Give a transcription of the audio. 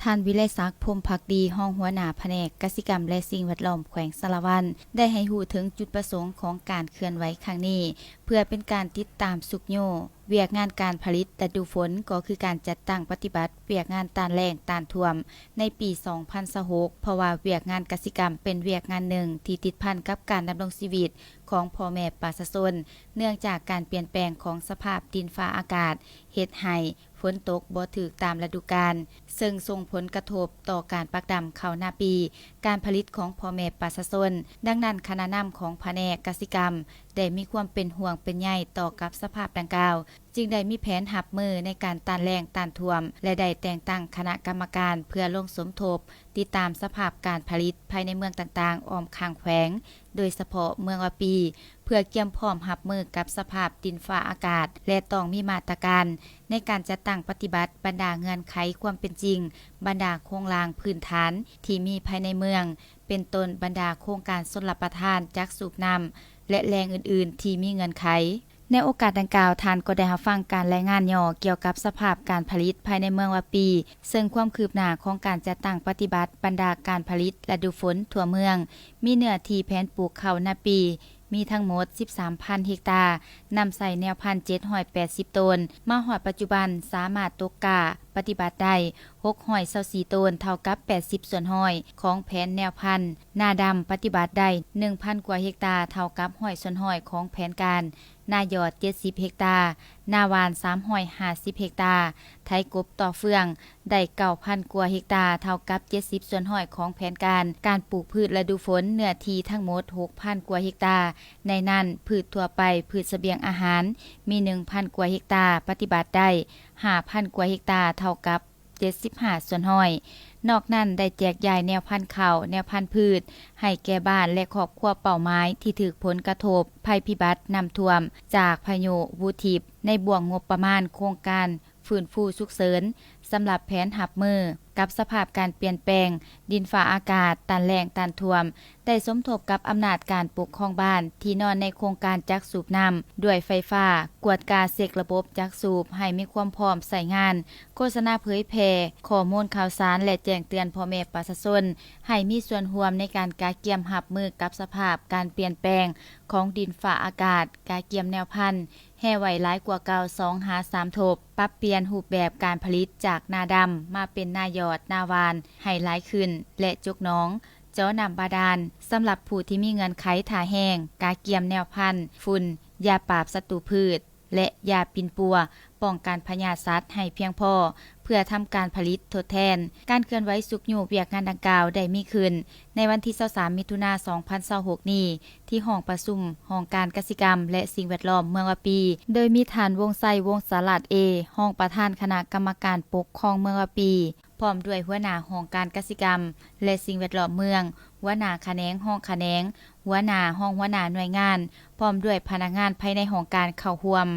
ທ່ານ ວິໄລສັກ ພົມພັກດີ ຮອງຫົວໜ້າພະແນກກະສິກຳ ແລະ ສິ່ງແວດລ້ອມ ແຂວງສາລະວັນ ໄດ້ໃຫ້ຮູ້ເຖິງຈຸດປະສົງຂອງການເຄື່ອນໄຫວຄັ້ງນີ້ ເພື່ອເປັນການຕິດຕາມຊຸກຍູ້ວຽກງານການຜະລິດລະດູຝົນ ກໍຄືການຈັດຕັ້ງປະຕິບັດວຽກງານຕ້ານແລ້ງຕ້ານຖ້ວມໃນປີສອງພັນຊາວຫົກ ເພາະວ່າວຽກງານກະສິກຳເປັນວຽກງານໜຶ່ງທີ່ຕິດພັນກັບການດຳລົງຊີວິດຂອງພໍ່ແມ່ປະຊາຊົນ ເນື່ອງຈາກການປ່ຽນແປງຂອງສະພາບດິນຟ້າອາກາດ ເຮັດໃຫ້ ຝົນຕົກບໍ່ຖືກຕາມລະດູການ ເຊິ່ງສົ່ງຜົນກະທົບຕໍ່ການປັກດຳເຂົ້ານາປີ, ການຜະລິດຂອງພໍ່ແມ່ປະຊາຊົນ. ດັ່ງນັ້ນ, ຄະນະນຳຂອງພະແນກກະສິກຳ ໄດ້ມີຄວາມເປັນຫ່ວງເປັນໃຍຕໍ່ກັບສະພາບດັ່ງກ່າວ, ຈຶ່ງໄດ້ມີແຜນຮັບມືໃນການຕ້ານແລ້ງຕ້ານຖ້ວມ ແລະ ໄດ້ແຕ່ງຕັ້ງຄະນະກຳມະການເພື່ອລົງສົມທົບ ຕິດຕາມສະພາບການຜະລິດພາຍໃນເມືອງຕ່າງໆອ້ອມຂ້າງແຂວງ, ໂດຍສະເພາະເມືອງວາປີ ເພື່ອກຽມພ້ອມຮັບມືກັບສະພາບດິນຟ້າອາກາດ ແລະ ຕ້ອງມີມາດຕະການໃນການຈັດຕັ້ງປະຕິບັດບັນດາເງື່ອນໄຂຄວາມເປັນຈິງ, ບັນດາໂຄງລ່າງພື້ນຖານທີ່ມີພາຍໃນເມືອງ, ເປັນຕົ້ນບັນດາໂຄງການຊົນລະປະທານ, ຈັກສູບນ້ຳ ແລະ ແຫຼ່ງອື່ນໆທີ່ມີເງື່ອນໄຂ. ໃນໂອກາດດັ່ງກ່າວ, ທ່ານກໍໄດ້ຮັບຟັງການລາຍງານຫຍໍ້ກ່ຽວກັບສະພາບການຜະລິດພາຍໃນເມືອງວາປີ, ເຊິ່ງຄວາມຄືບໜ້າຂອງການຈັດຕັ້ງປະຕິບັດບັນດາການຜະລິດລະດູຝົນທົ່ວເມືອງ ມີເນື້ອທີ່ແຜນປູກເຂົ້ານາປີ ມີທັງໝົດສິບສາມພັນເຮັກຕາ, ນຳໃຊ້ແນວພັນເຈັດຮ້ອຍແປດສິບໂຕນ, ມາຮອດປັດຈຸບັນສາມາດຕົກກ້າປະຕິບັດໄດ້ຫົກຮ້ອຍຊາວສີ່ໂຕນ, ເທົ່າກັບແປດສິບສ່ວນຮ້ອຍຂອງແຜນແນວພັນ, ນາດຳປະຕິບັດໄດ້ໜຶ່ງພັນກວ່າເຮັກຕາ, ເທົ່າກັບຮ້ອຍສ່ວນຮ້ອຍຂອງແຜນການ, ນາຢອດເຈັດສິບເຮັກຕາ, ນາຫວ່ານສາມຮ້ອຍຫ້າສິບເຮັກຕາ, ໄຖກົບຕໍ່ເຟືອງ ໄດ້ເກົ້າພັນກວ່າເຮັກຕາ, ເທົ່າກັບເຈັດສິບສ່ວນຮ້ອຍຂອງແຜນການ. ການປູກພືດລະດູຝົນ ເນື້ອທີ່ທັງໝົດຫົກພັນກວ່າເຮັກຕາ, ໃນນັ້ນພືດທົ່ວໄປ, ພືດສະບຽງອາຫານ ມີໜຶ່ງພັນກວ່າເຮັກຕາ, ປະຕິບັດໄດ້ຫ້າພັນກວ່າເຮັກຕາ, ເທົ່າກັບເຈັດສິບຫ້າສ່ວນຮ້ອຍ. ນອກນັ້ນໄດ້ແຈກຢາຍແນວພັນເຂົ້າ, ແນວພັນພືດ ໃຫ້ແກ່ບ້ານ ແລະ ຄອບຄົວເປົ້າໝາຍທີ່ຖືກຜົນກະທົບໄພພິບັດນ້ຳຖ້ວມຈາກພາຍຸຫວຸທິບ ໃນບ່ວງງົບປະມານໂຄງການ ຟື້ນຟູສຸກເສີນ ສຳລັບແຜນຮັບມືກັບສະພາບການປ່ຽນແປງດິນຟ້າອາກາດ, ຕ້ານແລ້ງ, ຕ້ານຖ້ວມ, ໄດ້ສົມທົບກັບອຳນາດການປົກຄອງບ້ານທີ່ນອນໃນໂຄງການຈັກສູບນ້ຳດ້ວຍໄຟຟ້າ, ກວດກາເຊັກລະບົບຈັກສູບໃຫ້ມີຄວາມພ້ອມໃຊ້ງານ, ໂຄສະນາເຜີຍແຜ່ຂໍ້ມູນຂ່າວສານ ແລະ ແຈ້ງເຕືອນພໍ່ແມ່ປະຊາຊົນໃຫ້ມີສ່ວນຮ່ວມໃນການກະກຽມຮັບມືກັບສະພາບການປ່ຽນແປງຂອງດິນຟ້າອາກາດ, ກະກຽມແນວພັນ, ແຮ່ໄວ້ຫຼາຍກວ່າເກົ່າສອງຫາສາມທົບ, ປັບປ່ຽນຮູບແບບການຜະລິດຈາກນາດຳມາເປັນນາຢອດ, ນາຫວ່ານໃຫ້ຫຼາຍຂຶ້ນ ແລະ ຈົກໜອງ, ເຈາະນ້ຳບາດານ ສຳລັບຜູ້ທີ່ມີເງື່ອນໄຂຖ້າແຫ້ງ, ກະກຽມແນວພັນ, ຝຸ່ນ, ຢາປາບສັດຕູພືດ ແລະ ຢາປິ່ນປົວ ປ້ອງກັນພະຍາດສັດໃຫ້ພຽງພໍ ເພື່ອທຳການຜະລິດທົດແທນ. ການເຄື່ອນໄຫວຊຸກຍູ້ວຽກງານດັ່ງກ່າວໄດ້ມີຂຶ້ນໃນວັນທີຊາວສາມ ມິຖຸນາ ສອງພັນຊາວຫົກນີ້ ທີ່ຫ້ອງປະຊຸມຫ້ອງການກະສິກຳ ແລະ ສິ່ງແວດລ້ອມເມືອງວາປີ ໂດຍມີທ່ານ ວົງໄຊ ວົງສາລາດເອ ຮອງປະທານຄະນະກຳມະການປົກຄອງເມືອງວາປີ ພ້ອມດ້ວຍຫົວໜ້າຫ້ອງການກະສິກຳ ແລະ ສິ່ງແວດລ້ອມເມືອງ, ຫົວໜ້າຂະແໜງ, ຮອງຂະແໜງ, ຫົວໜ້າ, ຮອງຫົວໜ້າໜ່ວຍງານ, ພ້ອມດ້ວຍພະນັກງານພາຍໃນຫ້ອງການເຂົ້າຮ່ວມ.